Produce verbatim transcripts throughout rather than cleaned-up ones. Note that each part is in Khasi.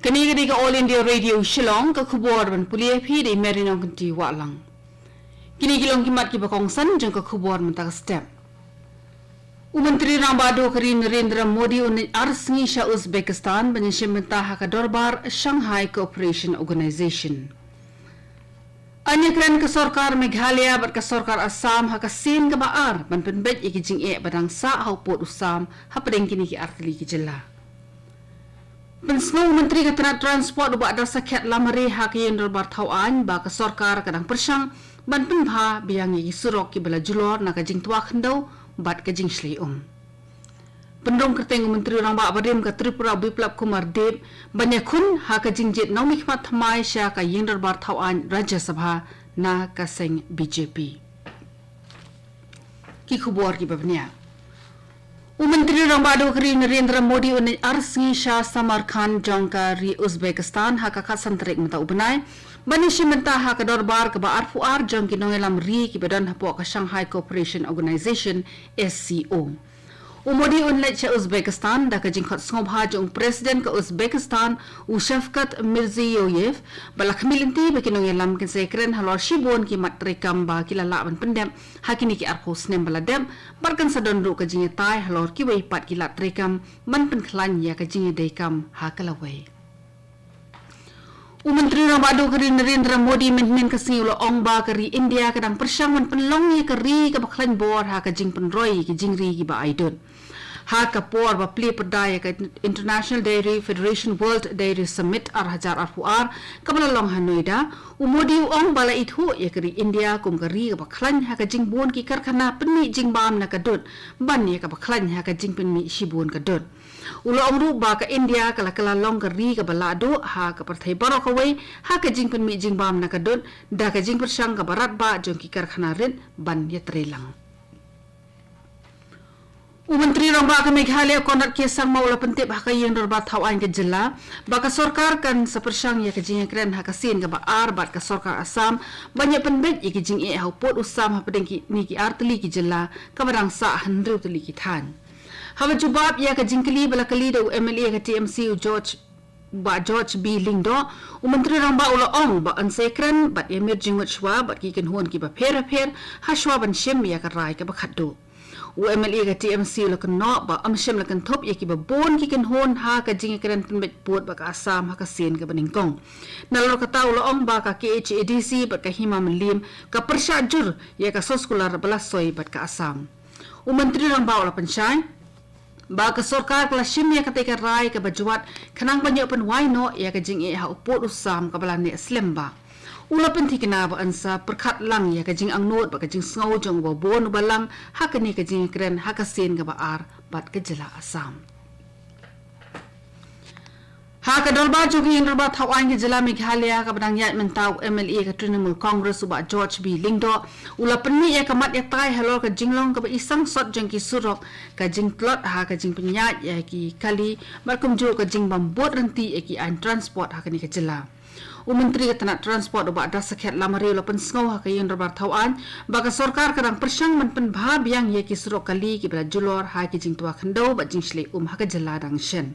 Kane ka dei ka All India Radio Shillong, ka khubor ban pule ïa phi da i Mary Nongkynti Wahlang. Kine ki long ki mat kiba kongsan jong ka khubor mynta ka step. U Myntri Rangbah Duh ka ri Narendra Modi un leit ar sngi sha Uzbekistan ban ïashim bynta ha ka dorbar Shanghai Cooperation Organization. Yn ïakren ka sorkar Meghalaya bad ka sorkar Assam ha ka sien kaba ar ban pynbeit ïa ki jingeh ba dang sah ha u pud u sam hapdeng kine ki artylli ki jylla. Pynsngew u Myntri ka tnat Transport u Bah Dasakhiat Lamare ha ka ïing dorbar thaw aiñ ba ka sorkar ka dang pyrshang ban pynbha biang ïa ki surok kiba la julor na ka jingtwa khyndew bad ka jingshlei um. Pynrung kyrteng u Myntri Rangbah barim ka Tripura Biplab Kumar Deb ban ïakhun ha ka jingjied nongmihkhmat thymmai sha ka ïing dorbar thaw aiñ Rajya Sabha na ka seng B J P. Ki khubor kiba bniah. U Myntri Rangbah Duh ka ri Narendra Modi un leit ar sngi sha Samarkand jong ka ri Uzbekistan ha ka khatsan tarik mynta u bnai ban ïashim bynta ha ka dorbar kaba arphew ar jong ki nongïalam ri kiba don hapoh ka Shanghai Cooperation Organization, S C O. U Modi un leit sha Uzbekistan da ka jingkhot sngewbha jong u President ka Uzbekistan, u Shavkat Mirziyoyev, ba la khmih lynti ba ki nongïalam kin sa ïakren halor shibun ki mat treikam ba ki la lah ban pyndep ha kine ki arphew snem ba la dep, bad kan sa don ruh ka jingïatai halor kiwei pat ki lad treikam ban pynkhlaiñ ïa ka jingïadei kam ha ka lawei. U Myntri Rangbah Duh ka ri Narendra Modi mynhynnin ka sngi u la ong ba ka ri India ka dang pyrshang ban pynlong ïa ka ri kaba khlaiñ bor ha ka jingpynroi ïa ki jingri kiba ai dud. Ha ka por ba plie pyrda ïa ka International Dairy Federation World Dairy Summit ar hajar arphew ar kaba la long ha Noida, u Modi u ong ba la ithuh ïa ka ri India kum ka ri kaba khlaiñ ha ka jingbun ki karkhana pynmih jingbam na ka dud ban ïa kaba khlaiñ ha ka jingpynmih shibun ka dud. U la ong ruh ba ka India ka la kylla long ka ri kaba lahduh ha ka pyrthei baroh kawei ha ka jingpynmih jingbam na ka dud da ka jingpyrshang kaba radbah jong ki karkhana rit ban ïatreilang. U Myntri Rangbah ka Meghalaya Conrad K Sangma u la pyntip ha ka ïing dorbar thaw aiñ ka jylla ba ka sorkar kan sa pyrshang ïa ka jingïakren ha ka sien kaba ar bad ka sorkar Assam ban ïa pynbeit ïa ki jingeh ha u pud u sam hapdeng kine ki artylli ki jylla kaba dang sah ha hynriew tylli ki thaiñ. Haba jubab ïa ka jingkylli ba la kylli da u M L A ka T M C u George, Bah George B Lyngdoh, u Myntri Rangbah u la ong ba yn sa ïakren bad ïamir jingmut shuwa bad ki kynhun kiba pher bapher ha shuwa ban shim ïa ka rai kaba khatduh. U M L A ka T M C u la kynnoh ba ym shym la kynthup ïa kiba bun ki kynhun ha ka jingïakren pynbeit pud bad ka Assam ha ka sien kaba nyngkong. Nalor kata u la ong ba ka K H A D C bad ka Hima Mylliem ka pyrshah jur ïa ka soskular ba la soi bad ka Assam. U Myntri Rangbah u la pynshai ba ka sorkar ka la shim ïa katei ka rai kaba jwat khnang ban ïoh pynwai noh ïa ka jingeh ha u pud u sam kaba la neh slem bha. U la pynthikna ba yn sa pyrkhat lang ïa ka jingangnud bad ka jingsngew jong uba bun uba lang ha kane ka jingïakren ha ka sien kaba ar bad ka jylla Assam. Ha ka dorbar jong ka ïing dorbar thaw aiñ ka jylla Meghalaya kaba dang ïaid mynta, u M L A ka Trinamool Congress u Bah George B Lyngdoh u la pynmih ïa ka mat ïatai halor ka jinglong kaba isang sot jong ki surok, ka jingtlot ha ka jingpynïaid ïa ki kali bad kumjuh ka jingbym bud ryntih ïa ki aiñ transport ha kane ka jylla. U Myntri ka tnat Transport u Bah Dasakhiat Lamare u la pynsngew ha ka ïing dorbar thaw aiñ ba ka sorkar ka dang pyrshang ban pynbha biang ïa ki surok kali kiba la julor ha ki jingtwa khyndew bad jingshlei um ha ka jylla dang shen.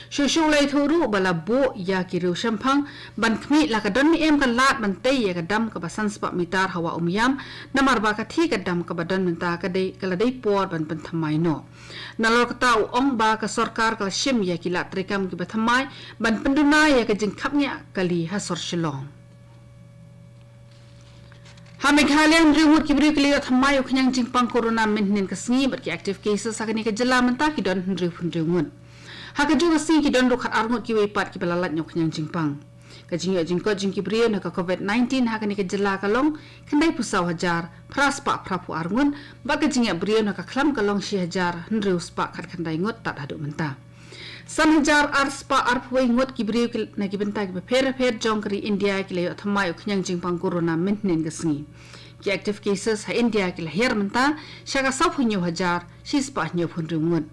Shuh shuh u la ïathuh ruh ba la buh ïa ki riew shemphang ban khmih la ka don ne em ka lad ban tei ïa ka dam kaba san spah mitar ha Wah Umiam, namar ba ka thie ka dam kaba don mynta ka dei, ka la dei por ban pynthymmai noh. Nalor kata u ong ba ka sorkar ka la shim ïa ki lad treikam kiba thymmai ban pynduna ïa ka jingkhapngiah kali ha sor Shillong. Ha Meghalaya, hynriew ngut ki briew ki la ïoh thymmai u khñiang jingpang corona mynhynnin ka sngi bad ki active cases ha kane ka jylla mynta ki don hynriew hynriew ngut. Ha kajuh ka sngi ki don ruh khatar ngut kiwei pat kiba la lait na u khñiang jingpang. Ka jingïoh jingkoit jong ki briew na ka covid nineteen ha kane ka jylla ka long khyndaiphew saw hajar phra spah phraphew ar ngut, bad ka jingïap briew na ka khlam ka long shi hajar hynriew spah khatkhyndai ngut tad haduh mynta. San hajar ar spah arphew wei ngut ki briew ki, na ki bynta kiba pher bapher jong ka ri India ki la ïoh thymmai u khñiang jingpang corona mynhynnin ka sngi. Ki active cases ha India ki la hiar mynta sha ka sawphew hynñiew hajar shi spah hynñiewphew hynriew ngut.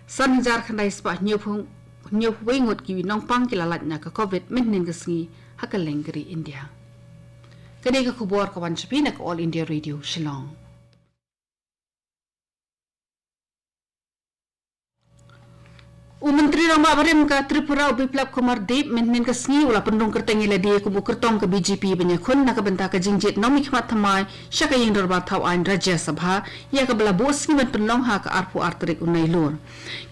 San hajar khyndai spah hynñiewphew, hynñiewphew wei ngut kiwei nongpang ki la lait na ka covid mynhynnin ka sngi ha kylleng ka ri India. Kane ka khubor ka wan sha phi na ka All India Radio Shillong. U Myntri Rangbah barim ka Tripura u Biplab Kumar Deb mynhynnin ka sngi u la pynrung kyrteng ïa lade kum u kyrtong ka B J P ban ïakhun na ka bynta ka jingjied nongmihkhmat thymmai sha ka ïing dorbar thaw aiñ Rajya Sabha ïa kaba la buh sngi ban pynlong ha ka arphew ar tarik u Nailur.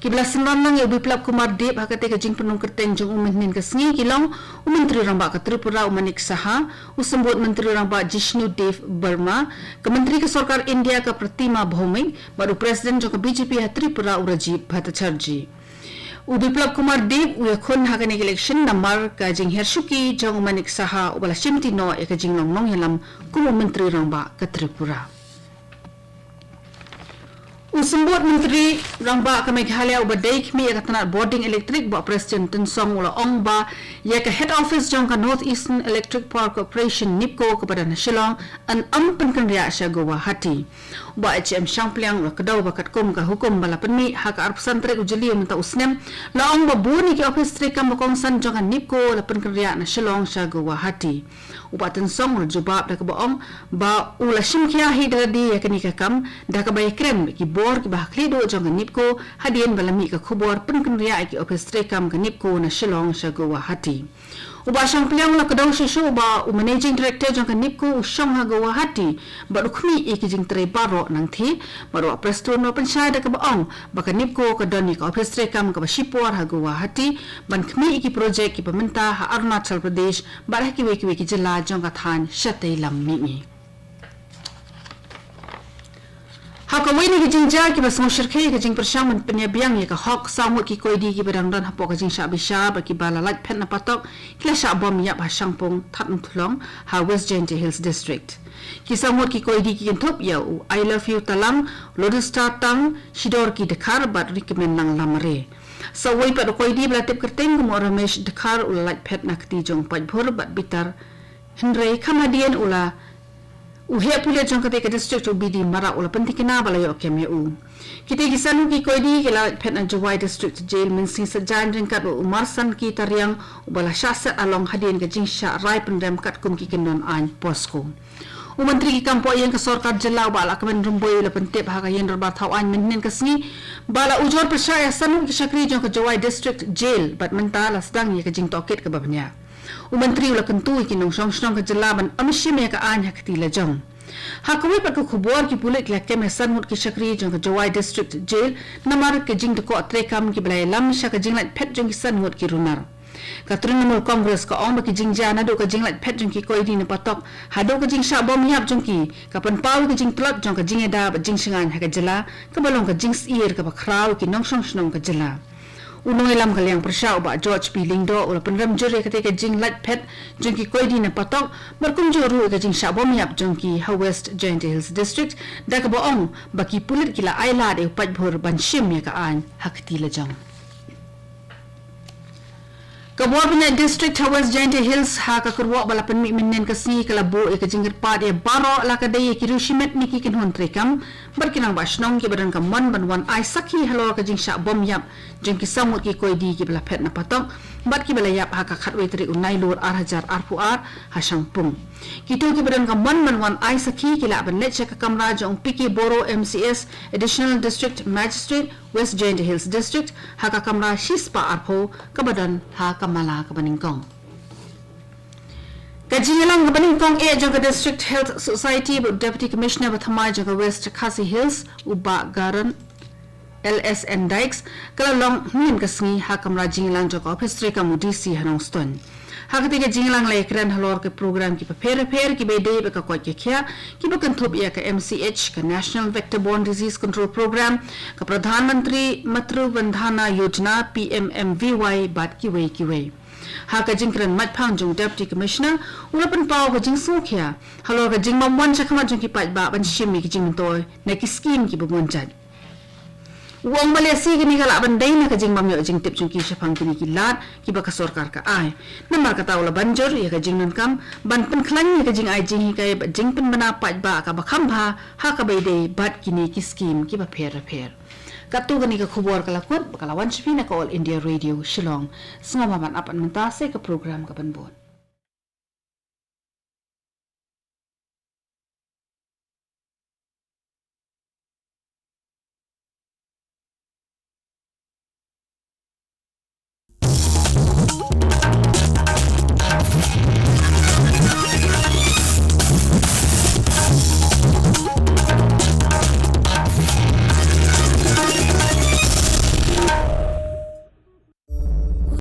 Kiba la synran lang ïa u Biplab Kumar Deb ha katei ka jingpynrung kyrteng jong u mynhynnin ka sngi ki long u Myntri Rangbah ka Tripura u Manik Saha, u Symbud Myntri Rangbah Jishnu Dev Barma, ka Myntri ka Sorkar India ka Pratima Bhoumik, bad u President jong ka B J P ha Tripura u Rajib Bhattacharjee. U Biplab Kumar Deb u ïakhun ha kane ka election namar ka jinghiar shuki jong u Manik Saha uba la shimti noh ïa ka jinglong nongïalam kum u Myntri Rangbah ka Tripura. U Symbud Myntri Rangbah ka Meghalaya uba dei khmih ïa ka tnat bording elektrik Bah Prestone Tynsong u la ong ba ïa ka head office jong ka North Eastern Electric Power Corporation NEEPCO kaba don ha Shillong yn ym pynkynriah sha Guwahati. U Bah H M Shangpliang u la kdew ba katkum ka hukum ba la pynmih ha ka arphew san tarik u Jylliew mynta u snem, la ong ba bun ïa ki ophis treikam ba kongsan jong ka NEEPCO la pynkynriah na Shillong sha Guwahati. U Bah Tynsong u la jubab da kaba ong ba u la shim khia hi da lade ïa kane ka kam da kaba ïakren bad ki bor kiba ha khlieh duh jong ka NEEPCO hadien ba la mih ka khubor pynkynriah ïa ki ophis treikam ka NEEPCO na Shillong sha Guwahati. U Bah Shangpliang u la kdew shuh shuh ba u Managing Director jong ka NEEPCO u shong ha Guwahati bad u khmih ïa ki jingtrei baroh nangthie, bad u Bah Prestone u la pynshai da kaba ong ba ka NEEPCO ka don ïa ka ophis treikam kaba shipor ha Guwahati ban khmih ïa ki projek kiba mynta ha Arunachal Pradesh bad ha kiwei kiwei ki jylla jong ka thaiñ shatei lam mihngi. Ha kawei na ki jingjia kiba sngewshyrkhei ïa ka jingpyrshang ban pynïabiang ïa ka hok, saw ngut ki koidi kiba dang don hapoh ka jingshah bishar bad kiba la lait phet na patok ki la shah bom ïap ha Shangpung, Thadmuthlong, ha West Jaintia Hills District. Ki saw ngut ki koidi ki kynthup ïa u I Love You Talang, Lodestar Tang, Shidorki Dkhar bad Rikmen Langlamare. Sa uwei pat u koidi ba la tip kyrteng kum u Ramesh Dkhar u la lait phet na kti jong u paidbah bad bitar, hynrei kham hadien u la u heh pulit jong katei ka district u B D Marak u la pynthikna ba la ïoh kem ïa u. Kitei ki san ngut ki koidi ki la lait phet na Jowai District Jail mynsngi saitjaiñ ryngkat bad u Marsanki Tariang uba la shah set along hadien ka jingshah rai pynrem katkum ki kyndon aiñ POCSO. U Myntri ki kam poh ïing ka sorkar jylla u Bah Lahkmen Rymbui u la pyntip ha ka ïing dorbar thaw aiñ mynhynnin ka sngi ba la ujor pyrshah ïa san ngut ki shakri jong ka Jowai District Jail bad mynta la sdang ïa ka jingtohkit kaba bniah. U Myntri u la kyntu ïa ki nongshong shnong ka jylla ban ym shim ïa ka aiñ ha kti lajong. Ha kawei pat ka khubor, ki pulit ki la kem ïa san ngut ki shakri jong ka Jowai District Jail namar ka jingdkoh treikam kiba la ïalam sha ka jinglait phet jong ki san ngut ki runar. Ka Trinamool Congress ka ong ba ki jingjia naduh ka jinglait phet jong ki koidi na patok haduh ka jingshah bom ïap jong ki ka pynpaw ïa ka jingtlot jong ka jingïada bad jingshngaiñ ha ka jylla, kaba long ka jingsyier kaba khraw ïa ki nongshong shnong ka jylla. U nongïalam ka liang pyrshah u Bah George P Lyngdoh u la pynrem jur ïa katei ka jinglait phet jong ki koidi na patok bad kumjuh ruh ïa ka jingshah bom ïap jong ki ha West Jaintia Hills District, da kaba ong ba ki pulit ki la ailad ïa u paidbah ban shim ïa ka aiñ ha kti lajong. Ka bor bniah district ha West Jaintia Hills ha ka kyrwoh ba la pynmih mynhynnin ka sngi ka la buh ïa ka jingkyrpad ïa baroh, la ka dei ïa ki riewshimet ne ki kynhun treikam bad ki rangbah shnong kiba don ka mon ban wan ai sakhi halor ka jingshah bom ïap jong ki saw ngut ki koidi kiba la phet na patok bad kiba la ïap ha ka khatwei tarik u Nailur ar hajar arphew ar ha Shangpung. Kito kiba don ka mon ban wan ai sakhi ki lah ban leit sha ka kamra jong P K Boro, M C S, Additional District Magistrate, West Jaintia Hills District, ha ka kamra shispah arphew kaba don ha ka mala kaba nyngkong. Ka jingïalang kaba nyngkong eh jong ka District Health Society bad Deputy Commissioner ba thymmai jong ka West Khasi Hills, u Bah Garon L S N Dykes, ka la long hynnin ka sngi ha kamra jingïalang jong ka ophis treikam u D C ha Nongstoiñ. Ha katei ka jingïalang la ïakren halor ki program kiba pher pher kiba ïadei bad ka koit ka khiah, kiba kynthup ïa ka M C H, ka National Vector Borne Disease Control Program, ka Pradhan Mantri Matru Vandana Yojana, P M M V Y, bad kiwei kiwei. Ha ka jingkren maitphang jong u Deputy Commissioner, u la pynpaw ka jingsngewkhia halor ka jingbym wan shakhmat jong ki paidbah ban shim ïa ki jingmyntoi na ki skim kiba bun jait. U ong ba lehse kane ka lah ban dei na ka jingbym ïoh jingtip jong ki shaphang kine ki lad kiba ka sorkar ka ai. Namar kata u la ban jur ïa ka jingdonkam ban pynkhlaiñ ïa ka jingai jinghikai bad jingpynbna paidbah kaba kham bha ha kaba ïadei bad kine ki skim kiba pher pher. Katto kane ka khubor ka la kut ba ka la wan sha phi na ka All India Radio Shillong. Sngewbha ban ap mynta sa ka program kaban bud.